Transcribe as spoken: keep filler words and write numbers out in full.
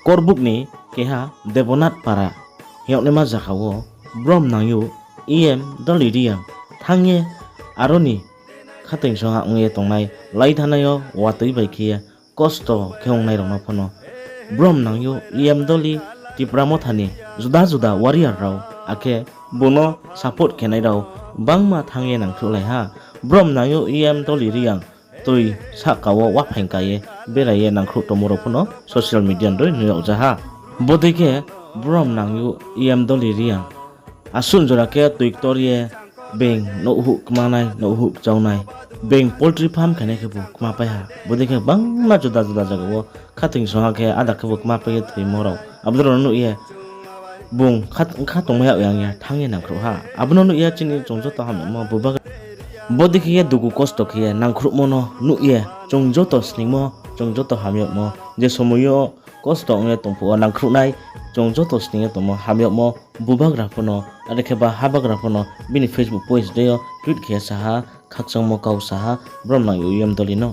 Porbuk ni keha Debonath Para hing yagnaima zaga wo brom nang yo E M Dolly Reang thanng ye aro ni khatungsung ha ong ye tongnai, laithanai yo watoi bai khe ye kosto khe ongnai rao no pho no brom nang yo E M Dolly Tipra Motha ni juda juda warrior rao akhe bung no support khenai rao bangma thanng ye nangkhruhlai ha. Brom nang yo E M Dolly Reang toi sahka wo waphaing ka ye berai ye nangkhruh tongmo rao pho no social media ni doi nuh yag ja ha. Bodei khe brom nang yo E M Dolly Reang asuh jora khe toi ktor ye being nouhhuh kmanai, nouhhuh kchaunai, being poultry farm khenai khebu kmapai ha. Bodei khe bangma juda juda zaga wo khatungsung ha khe ada khebu kmapai ye thoimo rao abo dei rao no nuh ye bung kha tongmai yag yang ye thanng ye nangkhruh ha. Abo no nuh ye chini chung joto hamyagmo bubagra, bodei khe ye dugu kosto khe ye nangkhruhmo no nuh ye chung joto sningmo, chung joto hamyagmo, je somoi yo kosto ong ye tong phuh wo nangkhruhnai, chung joto sning ye tongmo hamyagmo bubagra pho no, are khe ba habagra pho no bini Facebook page dei yo tweet khe ye sa ha, khakchangmo kau sa ha, brom nang yo E M Dolly no.